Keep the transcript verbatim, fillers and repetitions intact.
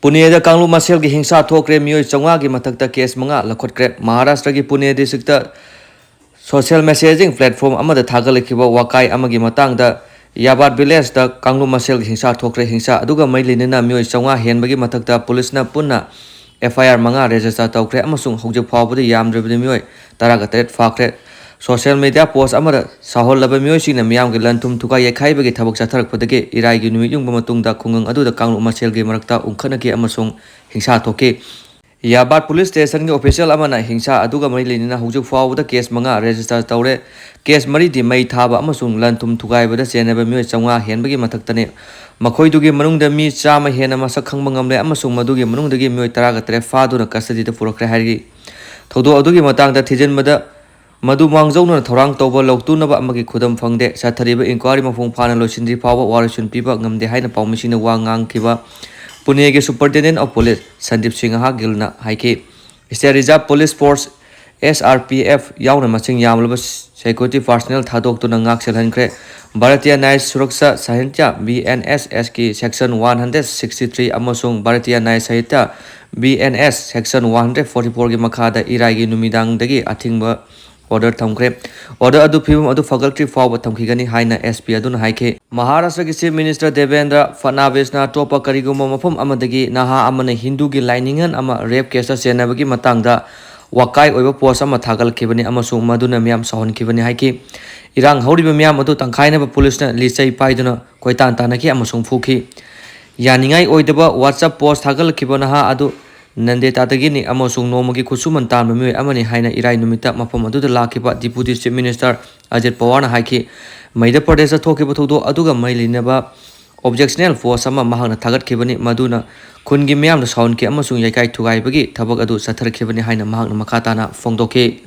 ꯄꯨꯅꯦꯗ ꯀꯥꯡꯂꯨꯞ ꯃꯁꯦꯜꯒꯤ ꯍꯤꯡꯁꯥ ꯊꯣꯛꯈ꯭ꯔꯦ꯫ ꯃꯤꯑꯣꯏ ꯆꯥꯝꯃꯉꯥꯒꯤ ꯃꯊꯛꯇ ꯀꯦꯁ ꯃꯉꯥ ꯂꯧꯈꯠꯈ꯭ꯔꯦ꯫ ꯃꯍꯥꯔꯥꯁꯇ꯭ꯔꯒꯤ Pune district social messaging platform ꯑꯃꯗ ꯊꯥꯒꯠꯂꯛꯈꯤꯕ ꯋꯥꯀꯥꯏ ꯑꯃꯒꯤ ꯃꯇꯥꯡꯗ ꯌꯥꯕꯥꯠ ꯚꯤꯂꯦꯖꯇ ꯀꯥꯡꯂꯨꯞ ꯃꯁꯦꯜꯒꯤ ꯍꯤꯡꯁꯥ ꯊꯣꯛꯈ꯭ꯔꯦ꯫ ꯍꯤꯡꯁꯥ ꯑꯗꯨꯒ ꯃꯔꯤ ꯂꯩꯅꯅ ꯃꯤꯑꯣꯏ ꯆꯥꯝꯃꯉꯥ ꯍꯦꯟꯕꯒꯤ ꯃꯊꯛꯇ ꯄꯨꯂꯤꯁꯅ ꯄꯨꯟꯅ ꯑꯦꯐ ꯑꯥꯏ ꯑꯥꯔ ꯃꯉꯥ ꯔꯦꯖꯤꯁꯇꯔ ꯇꯧꯈ꯭ꯔꯦ ꯑꯃꯁꯨꯡ ꯍꯧꯖꯤꯛ ꯐꯥꯎꯕꯗ ꯌꯥꯝꯗ꯭ꯔꯕꯗ ꯃꯤꯑꯣꯏ ꯇꯔꯥꯒ ꯇꯔꯦꯠ ꯐꯥꯈ꯭ꯔꯦ꯫ ꯁꯣꯁꯤꯌꯦꯜ ꯃꯤꯗꯤꯌꯥ ꯄꯣꯁ ꯑꯃꯗ ꯁꯥꯎꯍꯜꯂꯕ ꯃꯤꯑꯣꯏꯁꯤꯡꯅ ꯃꯤꯌꯥꯝꯒꯤ ꯂꯟ ꯊꯨꯝ ꯊꯨꯒꯥꯏ ꯌꯩꯈꯥꯏꯕꯒꯤ ꯊꯕꯛ ꯆꯠꯊꯔꯛꯄꯗꯒꯤ ꯏꯔꯥꯏꯒꯤ ꯅꯨꯃꯤꯠ ꯌꯨꯡꯕ ꯃꯇꯨꯡꯗ ꯈꯨꯡꯒꯪ ꯑꯗꯨꯗ ꯀꯥꯡꯂꯨꯞ ꯃꯁꯦꯜꯒꯤ ꯃꯔꯛꯇ ꯎꯪꯈꯠꯅꯈꯤ ꯑꯃꯁꯨꯡ ꯍꯤꯡꯁꯥ ꯊꯣꯛꯈꯤ꯫ ꯌꯥꯕꯥꯠ ꯄꯨꯂꯤꯁ ꯁ꯭ꯇꯦꯁꯟꯒꯤ ꯑꯣꯐꯤꯁꯤꯌꯦꯜ ꯑꯃꯅ ꯍꯤꯡꯁꯥ ꯑꯗꯨꯒ ꯃꯔꯤ ꯂꯩꯅꯅ ꯍꯧꯖꯤꯛ ꯐꯥꯎꯕꯗ ꯀꯦꯁ ꯃꯉꯥ ꯔꯦꯖꯤꯁꯇꯔ ꯇꯧꯔꯦ꯫ ꯀꯦꯁ ꯃꯔꯤꯗꯤ ꯃꯩ ꯊꯥꯕ ꯑꯃꯁꯨꯡ ꯂꯟ ꯊꯨꯝ ꯊꯨꯒꯥꯏꯕꯗ ꯆꯦꯟꯅꯕ ꯃꯤꯑꯣꯏ ꯆꯥꯝꯃꯉꯥ ꯍꯦꯟꯕꯒꯤ ꯃꯊꯛꯇꯅꯤ꯫ ꯃꯈꯣꯏꯗꯨꯒꯤ ꯃꯅꯨꯡꯗ ꯃꯤ ꯆꯥꯝꯃ ꯍꯦꯟꯅ ꯃꯁꯛ ꯈꯪꯕ ꯉꯝꯂꯦ ꯑꯃꯁꯨꯡ ꯃꯗꯨꯒꯤ ꯃꯅꯨꯡꯗꯒꯤ ꯃꯤꯑꯣꯏ ꯇꯔꯥꯒ ꯇꯔꯦꯠ ꯐꯥꯗꯨꯅ ꯀꯁꯇꯗꯤꯗ ꯄꯨꯔꯛꯈ꯭ꯔꯦ ꯍꯥꯏꯔꯤ꯫ ꯊꯧꯗꯣꯛ ꯑꯗꯨꯒꯤ ꯃꯇꯥꯡꯗ ꯊꯤꯖꯤꯟꯕꯗ ꯃꯗꯨ ꯃꯥꯡꯖꯧꯅꯅ ꯊꯧꯔꯥꯡ ꯇꯧꯕ ꯂꯧꯇꯨꯅꯕ ꯑꯃꯒꯤ ꯈꯨꯗꯝ ꯐꯪꯗꯦ꯫ ꯆꯠꯊꯔꯤꯕ ꯏꯟꯀ꯭ꯋꯥꯔꯤ ꯃꯄꯨꯡ ꯐꯥꯅ ꯂꯣꯏꯁꯤꯟꯗ꯭ꯔꯤ ꯐꯥꯎꯕ ꯋꯥꯔꯣꯏꯁꯤꯟ ꯄꯤꯕ ꯉꯝꯗꯦ ꯍꯥꯏꯅ ꯄꯥꯎꯃꯤꯁꯤꯡꯅ ꯋꯥ ꯉꯥꯡꯈꯤꯕ ꯄꯨꯅꯦꯒꯤ Superintendent of Police Sandeep Singh ꯒꯤꯜꯅ ꯍꯥꯏꯈꯤ꯫ State Reserve Police Force, S R P F ꯌꯥꯎꯅ ꯃꯁꯤꯡ ꯌꯥꯝꯂꯕ ꯁꯦꯀ꯭ꯌꯨꯔꯤꯇꯤ ꯄꯥꯔꯁꯣꯅꯦꯜ ꯊꯥꯗꯣꯛꯇꯨꯅ ꯉꯥꯛ ꯁꯦꯜꯍꯟꯈ꯭ꯔꯦ꯫ ꯚꯥꯔꯇꯤꯌꯥ ꯅ꯭ꯌꯥꯌ ꯁꯨꯔꯛꯁꯥ ꯁꯥꯍꯤꯇ꯭ꯌ, B N S S ꯀꯤ Section one hundred sixty three ꯑꯃꯁꯨꯡ ꯚꯥꯔꯇꯤꯌꯥ ꯅ꯭ꯌꯥꯌ ꯁꯥꯍꯤꯇ꯭ꯌ, B N S, Section one hundred forty four ꯒꯤ ꯃꯈꯥꯗ ꯏꯔꯥꯏꯒꯤ ꯅꯨꯃꯤꯗꯥꯡꯗꯒꯤ ꯑꯊꯤꯡꯕ ꯑꯣꯔꯗꯔ ꯊꯝꯈ꯭ꯔꯦ꯫ ꯑꯣꯔꯗꯔ ꯑꯗꯨ ꯐꯤꯕꯝ ꯑꯗꯨ ꯐꯒꯠꯇ꯭ꯔꯤ ꯐꯥꯎꯕ ꯊꯝꯈꯤꯒꯅꯤ ꯍꯥꯏꯅ S P ꯑꯗꯨꯅ ꯍꯥꯏꯈꯤ꯫ ꯃꯍꯥꯔꯥꯁꯇ꯭ꯔꯒꯤ Chief Minister ꯗꯦꯕꯦꯟꯗ꯭ꯔ ꯐꯠꯅꯥꯕꯤꯁꯅ ꯑꯇꯣꯞꯄ ꯀꯔꯤꯒꯨꯝꯕ ꯃꯐꯝ ꯑꯃꯗꯒꯤ ꯅꯍꯥ ꯑꯃꯅ ꯍꯤꯟꯗꯨꯒꯤ ꯂꯥꯏꯅꯤꯡꯍꯟ ꯑꯃ ꯔꯦꯞ ꯀꯦꯁꯇ ꯆꯦꯟꯅꯕꯒꯤ ꯃꯇꯥꯡꯗ ꯋꯥꯀꯥꯏ ꯑꯣꯏꯕ ꯄꯣꯁ ꯑꯃ ꯊꯥꯒꯠꯂꯛꯈꯤꯕꯅꯤ ꯑꯃꯁꯨꯡ ꯃꯗꯨꯅ ꯃꯤꯌꯥꯝ ꯁꯥꯎꯍꯟꯈꯤꯕꯅꯤ ꯍꯥꯏꯈꯤ꯫ ꯏꯔꯥꯡ ꯍꯧꯔꯤꯕ ꯃꯤꯌꯥꯝ ꯑꯗꯨ ꯇꯪꯈꯥꯏꯅꯕ ꯄꯨꯂꯤꯁꯅ ꯂꯤꯆꯩ ꯄꯥꯏꯗꯨꯅ ꯀꯣꯏꯇꯥꯟ ꯇꯥꯟꯅꯈꯤ ꯑꯃꯁꯨꯡ ꯐꯨꯈꯤ꯫ ꯌꯥꯅꯤꯡꯉꯥꯏ ꯑꯣꯏꯗꯕ WhatsApp ꯄꯣꯁ ꯊꯥꯒꯠꯂꯛꯈꯤꯕ ꯅꯍꯥ ꯑꯗꯨ ꯅꯟꯗꯦꯇꯥꯗꯒꯤꯅꯤ ꯑꯃꯁꯨꯡ ꯅꯣꯡꯃꯒꯤ ꯈꯨꯠꯁꯨꯃꯟ ꯇꯥꯟꯕ ꯃꯤꯑꯣꯏ ꯑꯃꯅꯤ ꯍꯥꯏꯅ ꯏꯔꯥꯏ ꯅꯨꯃꯤꯠꯇ ꯃꯐꯝ ꯑꯗꯨꯗ ꯂꯥꯛꯈꯤꯕ Deputy Chief Minister ꯑꯖꯤꯠ ꯄꯋꯥꯔꯅ ꯍꯥꯏꯈꯤ꯫ ꯃꯙ꯭ꯌ ꯄ꯭ꯔꯗꯦꯁꯇ ꯊꯣꯛꯈꯤꯕ ꯊꯧꯗꯣꯛ ꯑꯗꯨꯒ ꯃꯔꯤ ꯂꯩꯅꯕ ꯑꯣꯕꯖꯦꯛꯁꯅꯦꯜ ꯄꯣꯁ ꯑꯃ ꯃꯍꯥꯛꯅ ꯊꯥꯒꯠꯈꯤꯕꯅꯤ, ꯃꯗꯨꯅ ꯈꯨꯟꯒꯤ ꯃꯤꯌꯥꯝꯗ ꯁꯥꯎꯍꯟꯈꯤ ꯑꯃꯁꯨꯡ ꯌꯩꯈꯥꯏ ꯊꯨꯒꯥꯏꯕꯒꯤ ꯊꯕꯛ ꯑꯗꯨ ꯆꯠꯊꯔꯛꯈꯤꯕꯅꯤ ꯍꯥꯏꯅ ꯃꯍꯥꯛꯅ ꯃꯈꯥ ꯇꯥꯅ ꯐꯣꯡꯗꯣꯛꯈꯤ꯫